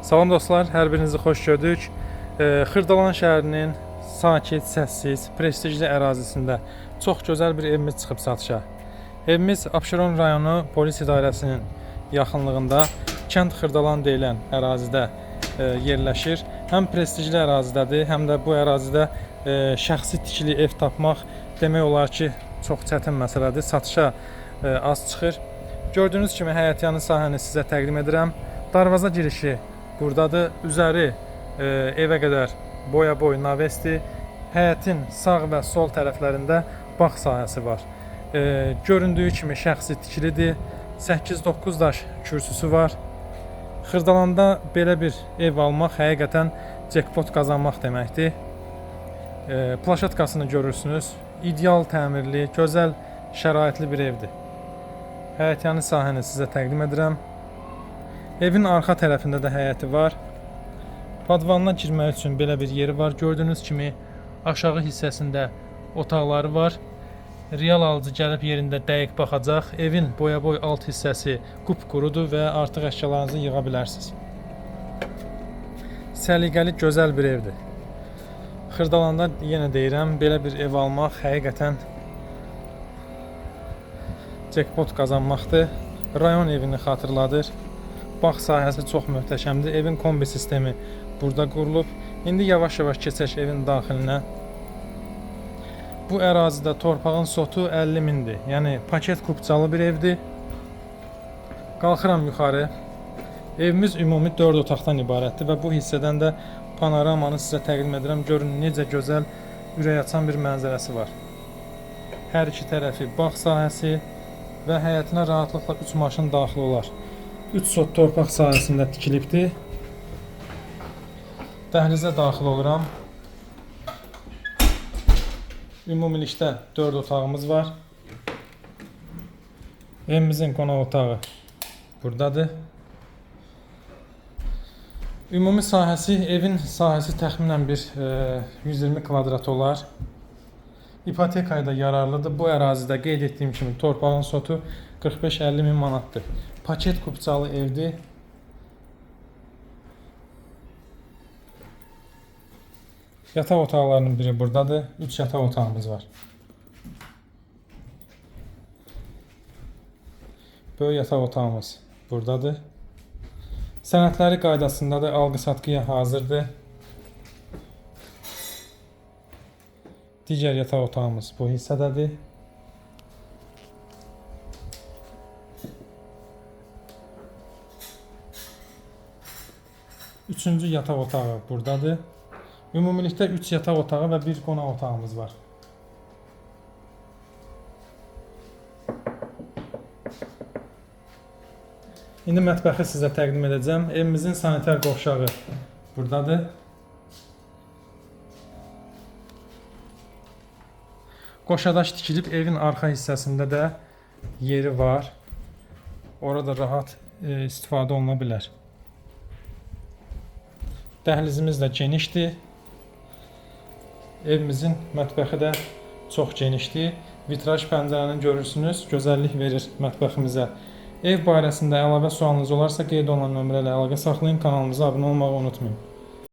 Salam dostlar, hər birinizi xoş gördük. Xırdalan şəhərinin sakit, səssiz, prestijli ərazisində çox gözəl bir evimiz çıxıb satışa. Evimiz Abşeron rayonu polis idarəsinin yaxınlığında Kənd Xırdalan deyilən ərazidə yerləşir. Həm prestijli ərazidədir, həm də bu ərazidə şəxsi tikili ev tapmaq demək olar ki, çox çətin məsələdir. Satışa az çıxır. Gördüyünüz kimi həyətyanı sahəni sizə təqdim edirəm. Darvaza girişi buradadır. Üzəri evə qədər boya-boy navesdir. Həyətin sağ və sol tərəflərində bağ sahəsi var. Göründüyü kimi şəxsi tikilidir. 8-9 daş kürsüsü var. Xırdalanda belə bir ev almaq həqiqətən jackpot qazanmaq deməkdir. Plaşatkasını görürsünüz. İdeal təmirli, gözəl şəraitli bir evdir. Həyətyanı sahəni sizə təqdim edirəm. Evin arxa tərəfində də həyəti var. Podvalına girmək üçün belə bir yeri var. Gördüyünüz kimi aşağı hissəsində otaqları var. Real alıcı gəlib yerində dəqiq baxacaq. Evin boya-boy alt hissəsi qupqurudur və artıq əşyalarınızı yığa bilərsiniz. Səliqəli, gözəl bir evdir. Xırdalanda yenə deyirəm, belə bir ev almaq həqiqətən jackpot qazanmaqdır. Rayon evini xatırladır. Bağ sahəsi çox möhtəşəmdir. Evin kombi sistemi burada qurulub. İndi yavaş-yavaş keçək evin daxilinə. Bu ərazidə torpağın sotu 50 mindir. Yəni paket kupçalı bir evdir. Qalxıram yuxarı. Evimiz ümumi 4 otaqdan ibarətdir və bu hissədən də panoramanı sizə təqdim edirəm. Görün necə gözəl, ürək açan bir mənzərəsi var. Hər iki tərəfi bağ sahəsi və həyətinə rahatlıqla 3 maşın daxil olar. 3 sot torpaq sahəsində tikilibdir. Dəhlizə daxil oluram. Ümumilikdə 4 otağımız var. Evimizin qonaq otağı buradadır. Ümumi sahəsi, evin sahəsi təxminən bir 120 kvadrat olar. İpotekaya da yararlıdır. Bu ərazidə qeyd etdiyim kimi torpağın sotu 45-50 min manatdır. Paket kupçalı evdir. Yataq otaqlarının biri buradadır. 3 yataq otağımız var. Böyük yataq otağımız buradadır. Sənədləri qaydasındadır, alqı-satqıya hazırdır. Digər yataq otağımız bu hissədədir. Üçüncü yataq otağı buradadır. Ümumilikdə 3 yataq otağı və bir qonaq otağımız var. İndi mətbəxi sizə təqdim edəcəm. Evimizin sanitar qovşağı buradadır. Qoşadaş tikilib evin arxa hissəsində də yeri var. Orada rahat istifadə oluna bilər. Dəhlizimiz də genişdir. Evimizin mətbəxi də çox genişdir. Vitraj pəncərəni görürsünüz, gözəllik verir mətbəximizə. Ev barəsində əlavə sualınız olarsa qeyd olunan nömrə ilə əlaqə saxlayın. Kanalımıza abunə olmağı unutmayın.